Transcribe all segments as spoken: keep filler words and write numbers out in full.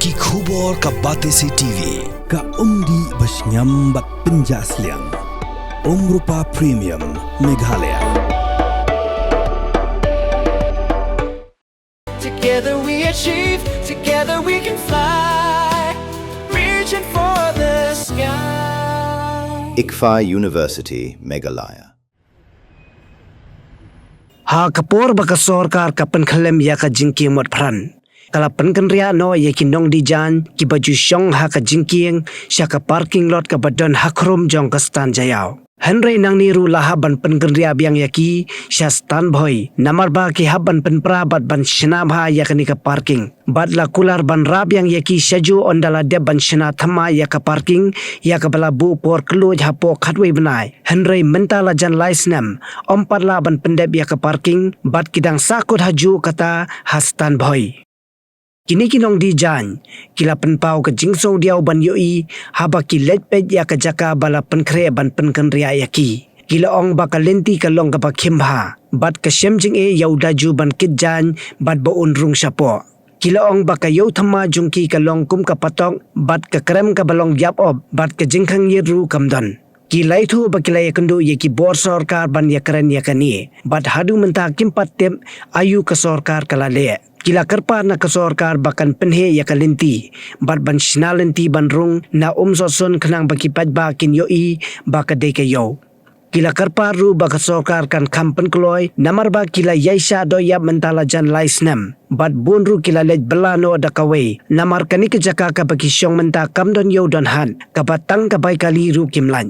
Ki khubor ka Batesi T V, ka umdih ba shngiam bad pynjah sliang. Umrupa Premium, Meghalaya. Together we achieve, together we can fly, reaching for the sky. ICFAI University, Meghalaya. Ha ka por ba ka sorkar ka pynkhlem ïa ka jingkieng mot pran, ka la pynkynriah noh ïa ki nongdie jaiñ kiba ju shong ha ka jingkieng sha ka parking lot kaba don ha khrum jong ka stand Jaiaw. Hynrei nangne ruh la hap ban pynkynriah biang ïa ki sha stand Bhoi, namar ba ki hap ban pynpra bad ban shna bha ïa kane ka parking. Bad la kular ban rah biang ïa ki shajuh ynda la dep ban shna thymmai ïa ka parking, ïa kaba la buh por kylluid hapoh khatwei bnai. Hynrei mynta la jan lai snem, ym pat lah ban pyndep ïa ka parking, bad ki dang sahkut hajuh katta ha stand Bhoi. Kine ki nongdie jaiñ ki la pynpaw ka jingsngewdiaw ban ïohi haba ki leit peit ïa ka jaka ba la pynkhreh ban pynkynriah ïa ki. Ki la ong ba ka lynti ka long kaba khim bha, bad ka shem jingeh ïa u daju ban kit jaiñ bad ba un rung shapoh. Ki la ong ba ka ïew thymmai jong ki ka long kum ka patok, bad ka krem kaba long ïap op, bad ka jingkhang ïit ruh kam don. Ki la ïathuh ba ki la ïakynduh ïa ki bor sorkar ban ïakren ïa kane, bad haduh mynta kim pat tip aïu ka sorkar ka la leh. Ki la kyrpad na ka sorkar ba kan pynheh ïa ka lynti, bad ban shna lynti ban rung na Umsohsun khnang ba ki paidbah kin ïohi ba ka dei ka ïew. Ki la kyrpad ruh ba ka sorkar kan kham pynkloi, namar ba ki la ïaishah dohïap mynta la jan lai snem. Bad bun ruh ki la leit bylla noh da kawei, namar kane ka jaka kaba ki shong mynta kam don ïew don hat, kaba tang ka bai kali ruh kim lait.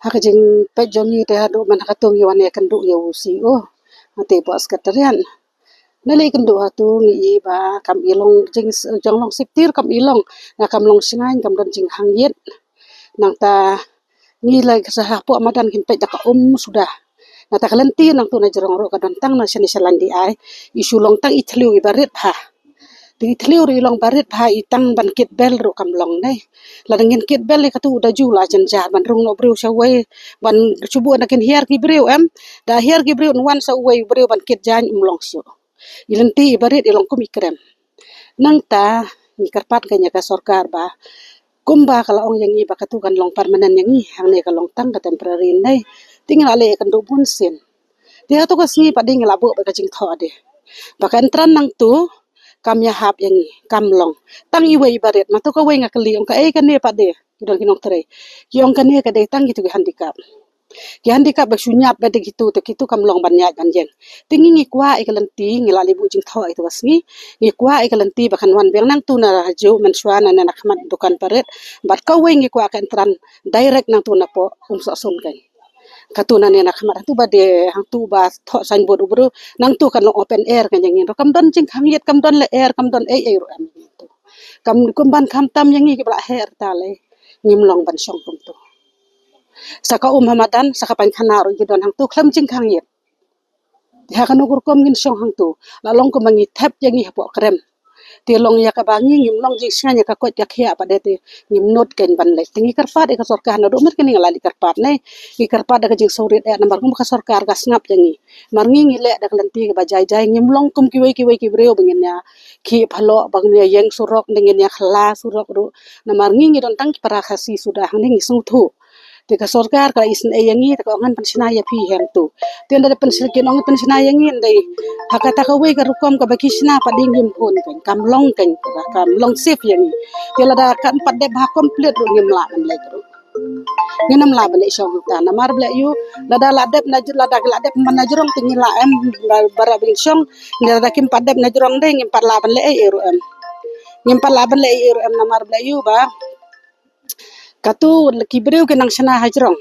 Ha ka jingpeit jong ngi te haduh mynta ka sngi ngi wan ïakynduh ïa u C E O, te bad secretariat. Nalei kynduh hato ngi i ba kam i long jing, jong long siptir kam i long, na kam long shngain kam don jingkhang ïit. Nangta ngi la ka sa hapoh madan kin peit da ka um suda. Nangta ka lynti nangtu na jrong ruh ka don tang na shane sha lain D I. I shu long tang i thliew i barit bha. Te i thliew ruh i long barit bha, i tang ban kit bel ruh kam long ne. Lada ngin kit bel ïa katu da ju la jynjar ban rung noh briew shawei, ban shu buh na kin hiar ki briew em. Da hiar ki briew wan sa uwei briew ban kit jaiñ um long shuh. I lynti i barit i long kum i krem. Nangta ngi kyrpad ka ïa ka sorkar ba kumba ka la ong ïa ngi ba katu kan long permanent ïa ngi, hangne ka long tang ka temporary ne. Te ngi la leh ïakynduh bun sien. Te hato ka sngi pat de ngi la buh ba ka jingthoh de ba ka entran nangtu kam ïahap ïa ngi, kam long. Tang iwei i barit, ma to kawei nga kylli, ong kaei kane pat de, ki don ki nongtrei. Ki ong kane ka dei tang kitu ki handicap. Ki handicap ba shu ñiap ba de kitu, te kitu kam long ban ñiah ban ïeng. Te ngi ngi kwah ïa ka lynti, ngi la leh buh jingthoh ïa tu ka sngi. Ngi kwah ïa ka lynti ba kan wan biang nangtu na hajuh mynshuwa na ne na khmat dukan parit. Bad kawei ngi kwah ka entran direct nangtu napoh Umsohsun kan. Katu na ne na khmat hangtu ba de, hangtu ba thoh signboard u briew, nangtu kan long open air kan ïa ngin ruh. Kam don jingkhang ïit, kam don leh air, kam don ei ei ruh em ïa ngi tu. Kam kum ban kham tam ïa ngi kiba la heh rta lei, ngim long ban shong kumtu. Sa ka um ha madan, sa ka painkhana ruh ki don hangtu khlem jingkhang ïit. Te ha kano ka rukom ngin shong hangtu? La long kumba ngi thep ïa ngi hapoh krem. Te long ïa kaba ngi ngim long jingsngewsih ïa ka koit ka khiah pat de te ngim nud kein ban leit. Te ngi kyrpad ïa ka sorkar naduh mynta kane nga la leit kyrpad ne. Ngi kyrpad da ka jingsngewrit eh namar kumba ka sorkar ka sngap ïa ngi. Mar ngi ngi leh da ka lynti kaba jai jai, ngim long kum kiwei kiwei ki briew ba ngin ïa khih phalok, ba ngin ïa ïeng surok, ne ngin ïa khla surok ruh. Namar ngi ngi don tang ki para Khasi suda hangne ngi sngewthuh. Te ka sorkar ka la isynei ïa ngi, te ka ong ngan pynshna ïa phi hangtu. Te ynda da pynshna, kin ong pynshna ïa ngi, ynda ha kata kawei ka rukom kaba ki shna pat de ngim hun kein, kam long kein, kaba kam long safe ïa ngi. Te lada kan pat dep ha complete ruh ngim lah ban leit ruh. Ngin ym lah ban leit shong hangta namar ba leh ïu, lada la dep na, lada la dep man na jrong te ngi la em, ba, ba ra ban shong, lada kim pat dep na jrong de ngim pat lah ban leh ei ei ruh em. Ngim pat lah ban leh ei ei ruh em namar ba leh ïu ba katu ki briew ki nang shna ha jrong.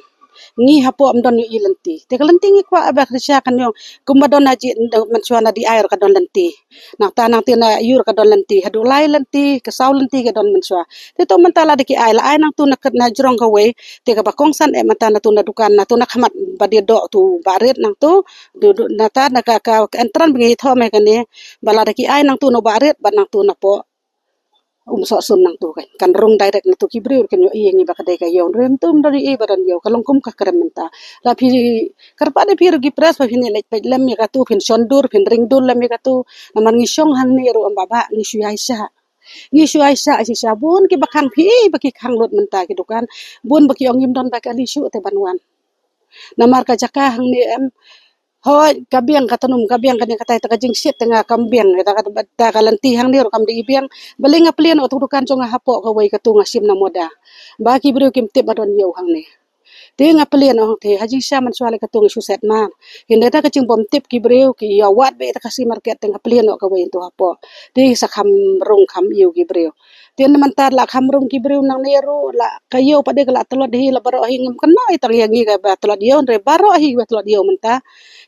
Ngi hapoh ym don ïohi lynti. Te ka lynti ngi kwah ba ka shisha kan ïong. Kumba don na ji mynshuwa na D I ruh ka don lynti. Nangta nangta na ïu ruh ka don lynti. Haduh lai lynti, ka saw lynti ka don mynshuwa. Te to mynta lada ki ai, la ai nangtu na kat na jrong kawei. Te kaba kongsan eh mynta natu na dukan, natu na khmat ba die doh tu ba rit nangtu. Du, du, nata na ka, ka, ka entran ba ngi thoh me kane. Ba lada ki ai nangtu na ba rit, ba nangtu na poh. Um soh sun nangtu kan. Kan rung direct natu ki briew kan ïohi ïa ngi ba ka dei ka ïew. Rim tum don ïohi ba don ïew. Ka long kum ka krem mynta. La phi kyrpad ïa phi ruh ki press ba phin ïaleit peit lem ïa katu, phin shon dur, phin ring dur lem ïa katu. Namar ngi shong hangne ruh em bah, ngi shu ïaishah. Ngi shu ïaishah shisha, bun kiba khang phi, ba ki khang lut mynta ki dukan. Bun ba ki ong ngim don ba kali shuh te ban wan. Namar ka jaka hangne em, hooid, ka biang ka tnum, ka biang kane katai, te ka jingshit te nga kam biang, te ka, te ka lynti hangne ruh kam dei i biang. Balei nga plie noh tu dukan jong nga hapoh kawei katu nga shim na moda. Ba ki briew kim tip ba don ïew hangne. Te nga plie noh hangte, ha jingshisha mynshuwa lei katu nga shu set mar. Hynrei da ka jingbym tip ki briew, ki ïa wad beit ïa ka Khasi market te nga plie noh kawei tu hapoh. Te sa kham rung kham ïew ki briew. Te mynta la kham rung ki briew nangne ruh, la ka ïew pat de ka la tlot hi, la baroh hi, ngim kynnoh tang ïa ngi kaba tlot ïew, hynrei baroh hi ba tlot ïew mynta.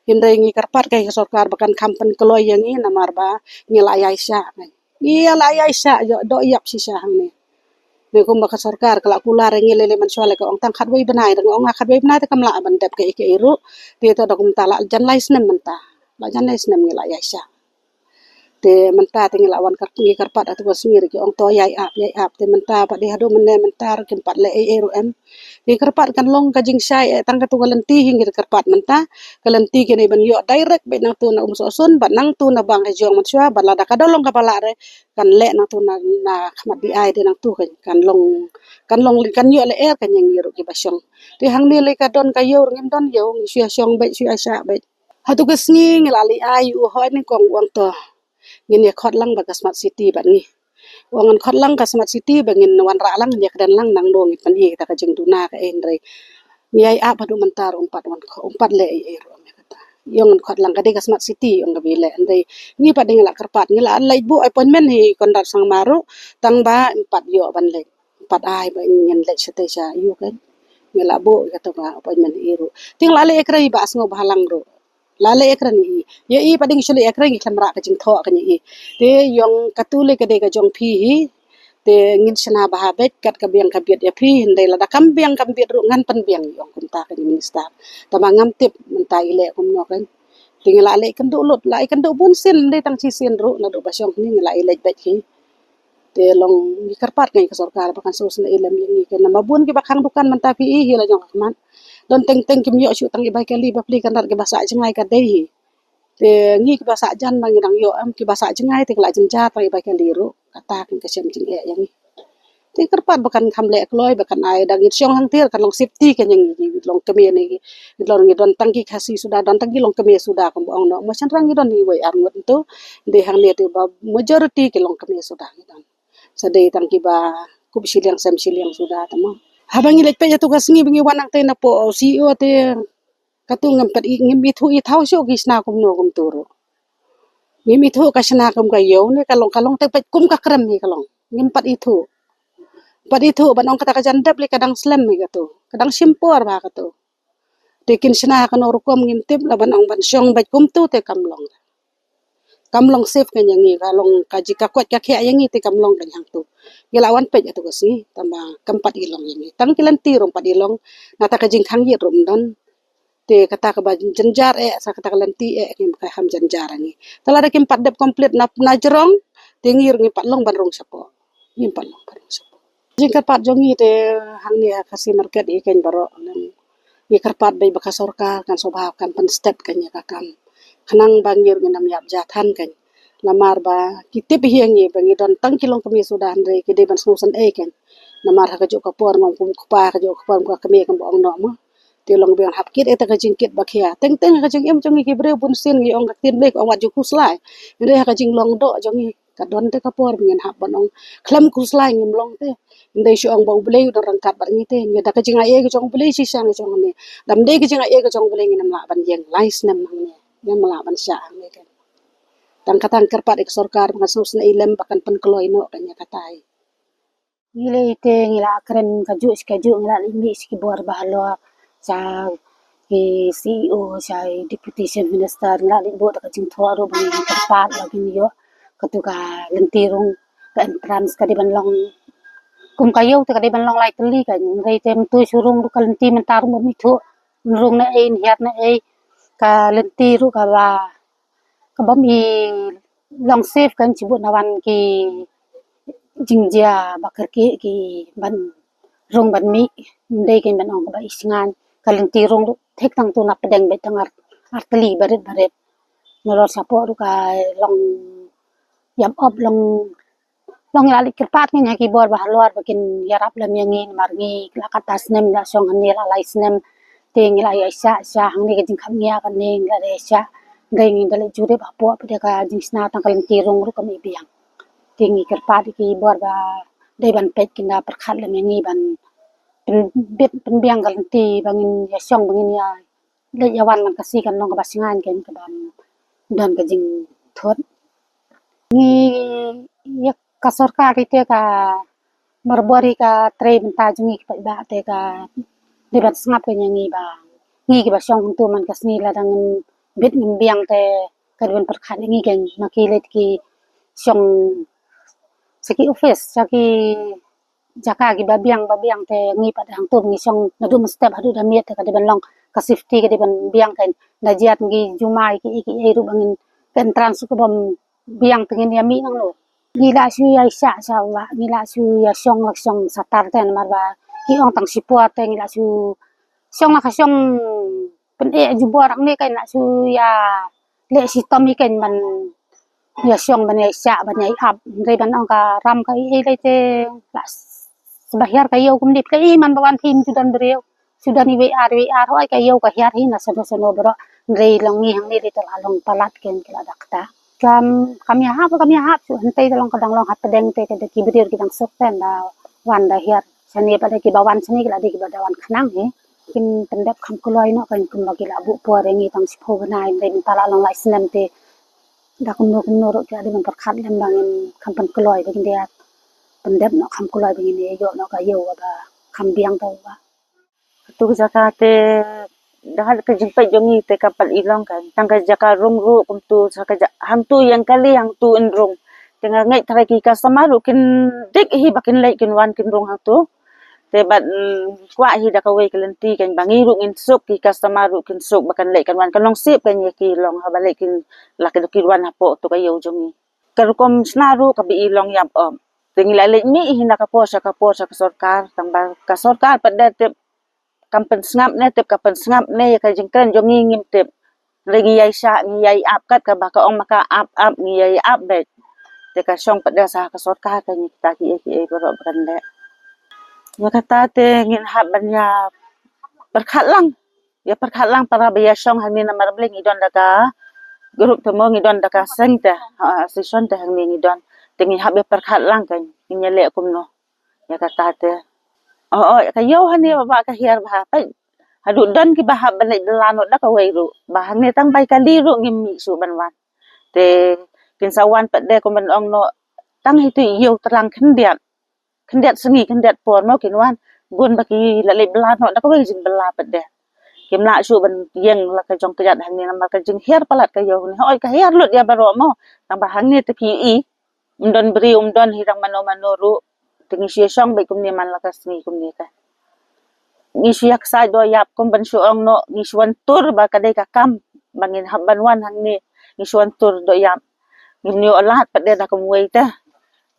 Hynrei ngi kyrpad ka ïa ka sorkar ba kan kham pynkloi ïa ngi namar ba ngi la ïaishah. Ngi la ïaishah, ïoh doh ïap shisha hangne. Ne kumba ka sorkar ka la kular ïa ngi lei lei mynshuwa lei ka ong tang khatwei bnai, da nga ong khatwei bnai te kam lah ban dep kaei kaei ruh. Te to da kumta la jan lai snem mynta. La jan lai snem ngi la ïaishah. Te mynta te ngi la wan kyrp-, ngi kyrpad atu ka sngi ruh ki ong to ïai ap, ïai ap. Te mynta pat de haduh mynne mynta ruh kim pat leh ei ei ruh em. Ngi kyrpad kan long ka jingshai eh tang katu ka lynti hi ngi kyrpad mynta. Ka lynti kine ban ïoh direct beit nangtu na Umsohsun bad nangtu na Bangjong mynshuwa bad lada ka don long kaba lah re kan leh nangtu na, na khmat D I te nangtu kan, kan long, kan long kan ïoh lyer kan ïa ngi ruh kiba shong. Te hangne lei ka don ka ïew ruh ngim don ïew, ngi shu ïa shong beit, shu ïa shah beit. Hatu ka sngi ngi la leit ai u hoi nyngkong u ong to ngin ïa khot lang bad ka Smart City bad ngi. U ong ngan khot lang ka Smart City ba ngin wanrah lang, ngin ïa kren lang nangno ngin pyni kata ka jingduna kaei, hynrei ngi ïai ap haduh mynta ruh um pat wan, um pat leh ei ei ruh ong ïa kata. U ong ngan khot lang ka dei ka Smart City, u ong kaba ïaleh, hynrei ngi pat de ngi la kyrpad, ngi la leit buh appointment hi Conrad Sangma ruh tang ba um pat ïoh ban leit. Pat ai ba ngin leit shatei sha ïu kan. Ngi la buh kata ba appointment i ruh. Te ngi la leit ïakren i Bah Sngewbhalang ruh. La leit ïakren i. Ïa i pat de ngi shu leit ïakren ngi khlem rah ka jingthoh kan ïa i. Te u ong katu lei ka dei ka jong phi hi. Te ngin shna bha beit kat ka biang ka biet ïa phi, hynrei lada kam biang kam biet ruh ngan pynbiang, u ong kumta kan ïa i minister. Tangba ngam tip mynta i leh kumno kan. Te ngi la leit kynduh lut, la leit kynduh bun sien, ym dei tang shisien ruh, naduh ba shong hi ngi la leit beit hi. Te long ngi kyrpad ngi ka sorkar ba kan sngewsynei lem ïa ngi, ka namar bun kiba khang dukan mynta phi i hi la jong ka khmat. Don teng teng kim ïoh shuh tang i bai kali bapli kynrad kiba sah jngai ka dei hi. Te ngi kiba sah jan ma ngi dang ïoh em, kiba sah jngai te ka la jynjar tang i bai kali ruh. Kata ka shem jingeh ïa ngi. Te kyrpad ba kan kham leh kloi, ba kan ai da ngi shong hangtei kan long safety ka ïa ngi, long kmie ne ngi. Ngi long ngi don tang ki Khasi suda, don tang ki longkmie suda kumba ong noh. Mo shynrang ngi don iwei ar ngut tu. Dei hangne te ba majority ki longkmie suda ngi don. Sa dei tang kiba kup shiliang sem shiliang suda tamo. Haba ngi leit peit ïa tu ka sngi ba ngi wan hangtei napoh C E O te katu ngim pat i, ngim ithuh i thaw shuh ki shna kumno kumtu ruh. Ngim ithuh ka shna kum ka ïew ne ka long, ka long te peit kum ka krem hi ka long. Ngim pat ithuh. Pat ithuh ban ong kata ka jan dep lei ka dang slem hi katu. Ka dang shim por bha katu. Te kin shna ha kano rukom ngim tip, la ban ong ban shong beit kumtu te kam long. Kam long safe kein ïa ngi, ka long ka jingkoit ka khiah ïa ngi te kam long kein hangto. Ngi la wan peit ïa tu ka sngi, tangba kam pat i long ïa ngi. Tang ki lynti ruh ym pat i long, nangta ka jingkhang ïit ruh ym don. Te kata kaba jynjar eh, sa kata ka lynti eh, kim kham jynjar ïa ngi. Te lada kim pat dep complete na, na jrong, te ngi ruh ngim pat long ban rung shapoh. Ngim pat long ban rung shapoh. Jingkyrpad jong ngi te hangne ha Khasi Market ïa kein baroh lem. Ngi kyrpad beit ba ka sorkar kan sngewbha kan pynstep kein ïa ka kam. Khnang ba ngi ruh ngin ym ïap jathan kein. Namar ba ki tip hi ïa ngi ba ngi don tang ki longkmie suda, hynrei ki dei ban sngewsynei kein. Namar ha kajuh ka por ngam kum kpa, kajuh ka por ka kmie kam ba ong noh mo. Te long biang hap kit ïa ta ka jingkit ba khia. Teng teng ha ka jingim jong ngi ki briew bun sien ngi ong ka ktien Blei ka ong wat ju khuslai. Hynrei ha ka jinglong doh jong ngi ka don te ka por ba ngin hap ban ong khlem khuslai ngim long te. Hynrei shu ong ba U Blei u dang ryngkat bad ngi te. Ngi da ka jingai ei ka jong U Blei shisha ngi jong ngi. Lada ym dei ka jingai ei ka jong U Blei ngin ym lah ban ïeng lai snem hangne. Ngin ym lah ban shah hangne kein. Tang kata ngi kyrpad ïa ka sorkar ba kan sngewsynei lem ba kan pynkloi noh kein ïa kata. Ngi lei te ngi la kren kajuh shi kajuh, ngi la leit mih sha ki bor ba halor, sha ki C E O, sha i Deputy Chief Minister, ngi la leit buh da ka jingthoh ruh ba ngi kyrpad ba kin ïoh katu ka lynti rung, ka entrance ka dei ban long kum ka ïew te ka dei ban long lai tylli kein, hynrei te mynta shu rung ruh ka lynti mynta ruh bym ithuh rung ne ei, hiar ne ei, ka lynti ruh kaba, kaba bym i long safe kein, shibun na wan ki jingjia ba kyrkieh ki ban rung ban mih, ym dei kein ban ong kaba i sngewsih. Ka lynti rung ruh thik tang tu na pdeng beit tang ar, ar tylli barit barit. Nalor shapoh ruh ka long ïap op long, long ïa la leit kyrpad ngi ha ki bor ba halor ba kin ïarap lem ïa ngi, namar ngi la katto snem la shong hangne la lai snem. Te ngi la ïaishah shah hangne ka jingkham ngi ïa kane ngi la ïaishah. Dei ngi da leit jurip hapoh pat de ka jingshna tang ka lynti rung ruh kam i biang. Te ngi kyrpad ïa ki bor ba dei ban peit kin da pyrkhat lem ïa ngi ban pynbit pynbiang ka lynti ba ngin ïa shong ba ngin ïa leit ïa wan man ka sngi kan long kaba sngewsynei kein kaba don ka jingthut. Ngi ïa ka sorkar ite ka marbor ïa ka trei bynta jong ngi ki paidbah te ka dei ban sngap kein ïa ngi ba ngi kiba shong hangtu man ka sngi lada ngim bit ngim biang te ka dei ban pyrkhat ïa ngi kein, ma ki leit ki shong sha ki office sha ki jaka kiba biang ba biang te ngi pat hangtu ngi shong naduh mynstep haduh da miet te ka dei ban long ka safety ka dei ban biang kein. Da jied ngi jumai ki ki ei ruh ba ngin ka entrance ka bym biang te ngin ïa mih nangno. Ngi la shu ïaishah sha wah, ngi la shu ïa shong la shong satar te namar ba ki ong tang shipor te ngi la shu shong la ka shong pyneh jubor hangne kein, la shu ïa leh shitom ïa kein ban ïa shong ban ïaishah ban ïa ap. Hynrei ban ong ka ram ka ei ei lei te la shu ba hiar ka ïew kumne ka ei man ba wan phim shu don briew shu don iwei ar iwei ar, hooid ka ïew ka hiar hi na sano sano baroh. Hynrei long ngi hangne lei te la long palat kein ki la da kata. Kam, kam ïahap, kam ïahap shuh hangtei te long ka dang long hapdeng te ka da ki briew ki dang suk te da wan da hiar. Shane pat da kiba wan shane ki la dei kiba da wan khnang hi. Kin pyndep kham kloi noh kein kumba ki la buh por ïa ngi tang shiphew bnai, hynrei mynta la long lai snem te da kumno kumno ruh ki la dei ban pyrkhat lem ba ngin kham pynkloi ba ngin dei pyndep noh kham kloi ba ngin ïoh noh ka ïew kaba kham biang tang ba. Katu ka jaka te da ka jingpeit jong ngi te kam pat i long kein. Tang ka jaka rung ruh kumtu sa ka ja-, hangtu ïeng kali hangtu in rung. Te nga ngeit tharai ki customer ruh kin dik hi ba kin leit kin wan kin rung hangtu. Te bad, mm, kwah hi da kawei ka lynti kein ba ngi ruh ngin suk, ki customer ruh kin suk ba kan leit kan wan, kan long sip kein ïa ki long haba leit kin la kin wan hapoh tu ka ïew jong ngi. Ka rukom shna ruh kaba i long ïap op. Te ngi la leit mih hi na ka por sha ka por sha ka sorkar, tang ba ka sorkar pat de tip kam pynsngap ne, tip ka pynsngap ne ïa ka jingkren jong ngi ngim tip. Hynrei ngi ïaishah, ngi ïai ap kat kaba ka ong ma ka ap ap ngi ïai ap beit. Te ka shong pat de sa ka sorkar ka ngi kita ki ei ki ei baroh ba kan leh. Ïa kata te ngin hap ban ïa pyrkhat lang. Ïa pyrkhat lang para ba ïa shong hangne namar ba lei ngi don da ka group te mo, ngi don da ka seng te, ha, session te hangne ngi don. Te ngi hap ïa pyrkhat lang ka ngin ïa leh kumno. Ïa kata te. Oh, oh, ka ïew hangne ba, ba ka hiar ba ha. Peit. Haduh don kiba hap ban leit bylla noh da kawei ruh. Ba hangne tang bai kali ruh ngim mih shuh ban wan. Te kin sa wan pat de kum ban ong noh tang hi tu ïew tyrang khyndiat. Khyndiat sngi khyndiat por mo kin wan. Bun ba ki la leit bylla noh da kawei jingbylla pat de. Kim lah shuh ban ïeng la ka jong ka jait hangne namar ka jinghiar palat ka ïew hangne. Hooid ka hiar lut ïa baroh mo. Tang ba hangne te phi i. Ym don briew, ym don hi dang mano mano ruh. Te ngi shu ïa shong beit kumne man la ka sngi kumne ka. Ngi shu ïa ksaid doh ïap kum ban shu ong noh, ngi shu wan tur ba ka dei ka kam. Ba ngin hap ban wan hangne. Ngi shu wan tur doh ïap. Ngim ïoh lad pat de da kumwei te.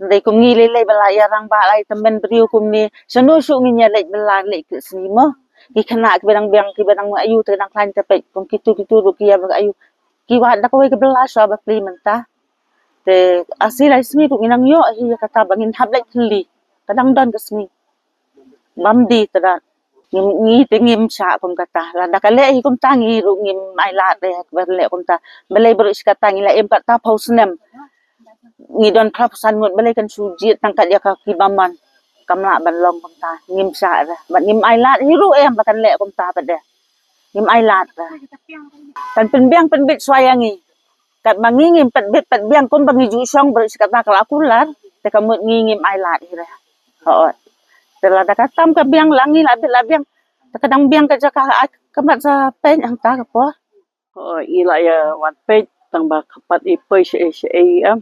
Dei kum ngi lei lei ba la ïa rangbah la ïa tymmen briew kumne. Shano shuh ngin ïa leit ba la leit ki sngi mo. Ki khynnah kiba dang biang kiba dang ayu te dang khlaiñ te peit kum kitu kitu ruh ki ïa ba ayu. Ki wad da kawei ka bylla shuwa ba plie mynta. Te asi lai sngi ruh ngi nang ïoh hi ïa kata ba ngin hap leit thylli. Ka dang don ka sngi. Bam di te da. Ngi, ngi te ngim shah kum kata. Lada ka leh hi kumta ngi ruh ngim ai lad de ban leh kumta. Balei baroh shi katta ngi la im katta phew snem. Ngi don phew san ngut balei kan shu jied tang kat ïa ka kiba mon. Kam lah ban long kumta. Ngim shah de. Bad ngim ai lad hi ruh em ba kan leh kumta pat de. Ngim ai lad re. Kan pynbiang pynbit shuwa ïa ngi. Katba ngi ngim pat bit pat biang kum ba ngi ju shong baroh shi katta ka la kular. Te ka mut ngi ngim ai lad hi re. Hooid. Te lada ka tam ka biang la ngi la bit la biang. Te ka dang biang ka jaka ai ka mat sa peit hangta ka por. Hooid, ngi la ïa wan peit tang ba ka pat i poi shaei shaei em.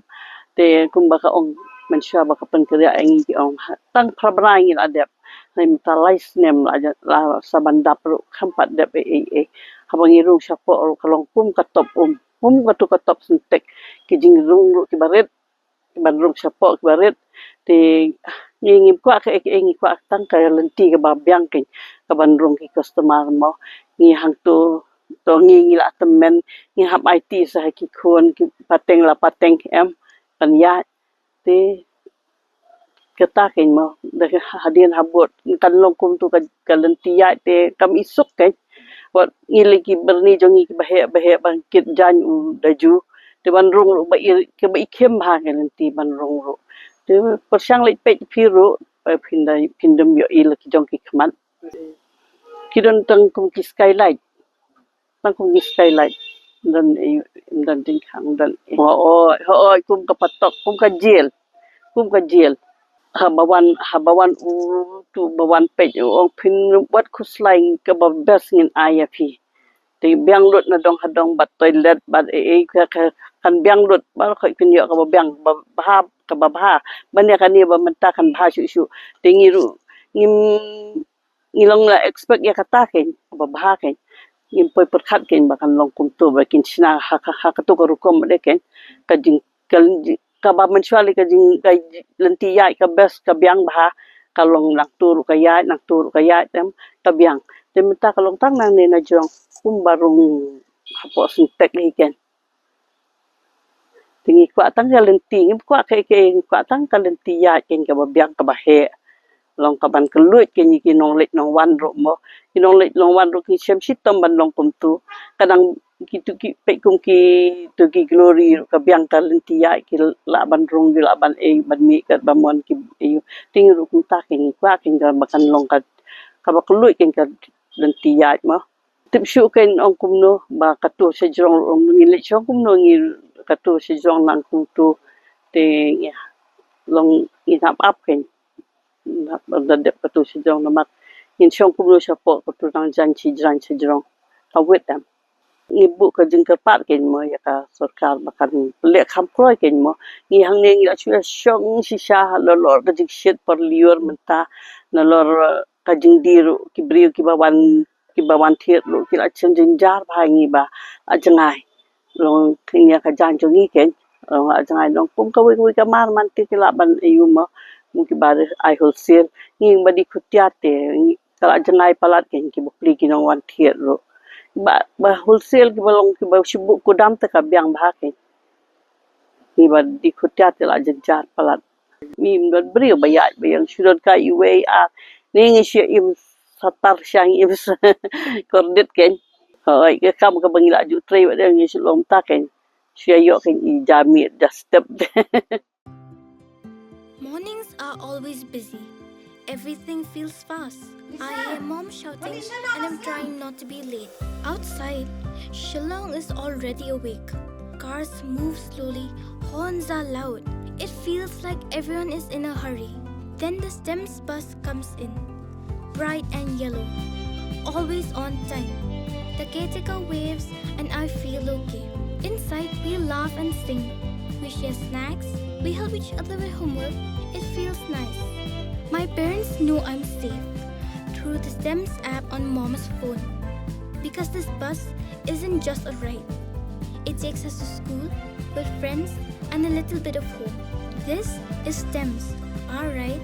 Te kumba ka ong mynshuwa ba ka pynkynriah ïa ngi ki ong tang phra bnai ngi la dep. Hynrei mynta lai snem la, la sa ban dap ruh kham pat dep ei ei ei. Haba ngi rung shapoh ruh ka long kum ka top um, kum katu ka top syntek. Ki jingrung ruh kiba rit, kiban rung shapoh kiba rit. Te ngi ngim kwah kaei kaei, ngi kwah tang ka lynti kaba biang kein kaban rung ki customer mo. Ngi hangto to ngi ngi la tymmen, ngi hap aiti sa ha ki khun ki pateng la pateng em. Kan ïa Te kata kein mo, da hadien habud kan long kumtu ka, ka lynti ïaid te kam isuk kein. Wat ngi lei ki byrni jong ngi kiba heh ba heh ba kit jaiñ u da ju. Te ban rung ruh ba i, kiba i khim bha ka lynti ban rung ruh. Te pyrshang leit peit phi ruh, ba phin da, phin dum ïohi la ki jong ki khmat. Ki don tang kum ki skylight. Tang kum ki skylight. Don, eh, don jingkhang don. Hooid, hooid, kum ka patok, kum ka jail. Kum ka jail. Haba wan, haba wan u tu ba wan peit u ong phin wat khuslai kaba best ngin ai ïa phi. Te biang lut na dong ha dong bad toilet bad ei ei ka, ka, kan biang lut ba khoi phin ïoh kaba biang ba bha kaba bha. Ban ïa kane ba mynta kan bha shuh shuh. Te ngi ruh ngim ngi long la expect ïa kata kein, ba bha kein. Ngim poi pyrkhat kein ba kan long kumtu ba kin shna ha, ha, ha katu ka rukom de kein. Ka jing, ka jing, kaba mynshuwa lei ka jing, ka lynti ïaid ka best ka biang bha, ka long nangtu ruh ka ïaid, nangtu ruh ka ïaid em, ka biang. Te mynta ka long tang nangne na jrong, kumba rung hapoh syntek hi kein. Te ngi kwah tang ka lynti, ngim kwah kaei kaei, ngi kwah tang ka lynti ïaid kein kaba biang kaba heh. Long kaban kylluid kein ïa ki nongleit nongwan ruh mo. Ki nongleit nongwan ruh ki shem shitom ban long kumtu. Ka dang kitu ki peit kum kitu ki Glory ruh ka biang ka lynti ïaid ki lah ban rung ki lah ban ei ban mih katba mon ki ei. Te ngi ruh kumta kein ngi kwah kein kaba kan long ka, kaba kylluid kein ka lynti ïaid mo. Tip shuh kein ong kumno ba katu sha jrong ong ngin leit shong kumno ngi katu sha jrong nang kumtu te ngi long ngin hap ap kein. Ngin hap da dep katu sha jrong namar ngin shong kumno shapoh katu nang jan shi jrang sha jrong. Ka wit em. Ngi buh ka jingkyrpad kein mo ïa ka sorkar ba kan leh kham kloi kein mo. Ngi hangne ngi la shu ïa shong shisha nalor ka jingshit por lyiur mynta nalor ka jingdie ruh ki briew kiba wan kiba wan thied ruh ki la chen jynjar bha ngi ba la jngai. Long kine ka jaiñ jong ngi kein long la jngai long kum kawei kawei ka mar man te ki lah ban ayu mo. Mo kiba ai wholesale ngi ba die khutiat te ngi ka la jngai palat kein kiba plie ki nongwan thied ruh. Ba, ba wholesale kiba long kiba shu buh kudam te ka biang bha kein. Ngi ba die khutiat te la jynjar palat. Ngim don briew ba ïaid ba ïeng shu don ka iwei ar. Ne ngi shu im satar sha ngi im kordit kein. Hooid, ka kam kaba ngi la ju trei ba dei ngi shu long ta kein. Shu ïoh kein i ja miet ja step. Mornings are always busy. Everything feels fast. I hear mom shouting and I'm trying not to be late. Outside, Shillong is already awake. Cars move slowly, horns are loud. It feels like everyone is in a hurry. Then the STEMS bus comes in. Bright and yellow. Always on time. The caretaker waves and I feel okay. Inside, we laugh and sing. We share snacks. We help each other with homework. It feels nice. My parents know I'm safe through the STEMS app on Mom's phone. Because this bus isn't just a ride. It takes us to school, with friends, and a little bit of home. This is STEMS, our ride